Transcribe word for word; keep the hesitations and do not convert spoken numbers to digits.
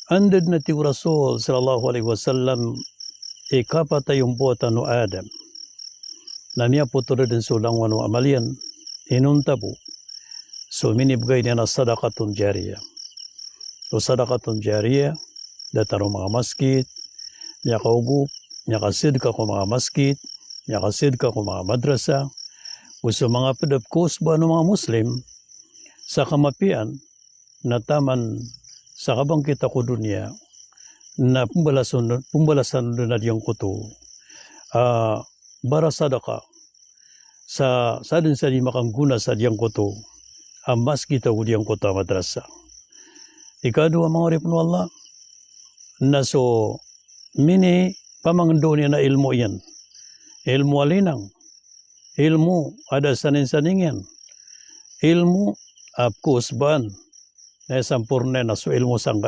Anda dn a tig o Rasul sallallahu alaihi wasallam i kapatay o mbawataan o Adam na miyapotoda dn so langowan o amal iyan, inonta bo so minibgay niyan a sadaqatun jariyah. So sadaqatun jariyah, datar o manga masgit, miyakaogop, miyakasadka ko manga masgit, miyakasadka ko manga madrasa, go so manga pd a pkosbaan o manga Muslim sa kamapiyaan na taman sa kabangkit a ko doniya na pmbalasan, pmbalasan dn a giyangkoto a bara sadaka sa, sa dn sa di makanggona sa giyangkoto a masgit ago giyangkoto a madrasa. Ikadowa, manga oripn o Allah, na so minipamangndao niyan a ilmo iyan, ilmo a linang, ilmo a da saningsaning iyan, ilmo a pkosbaan, na aya samporna iyan na so ilmo sangka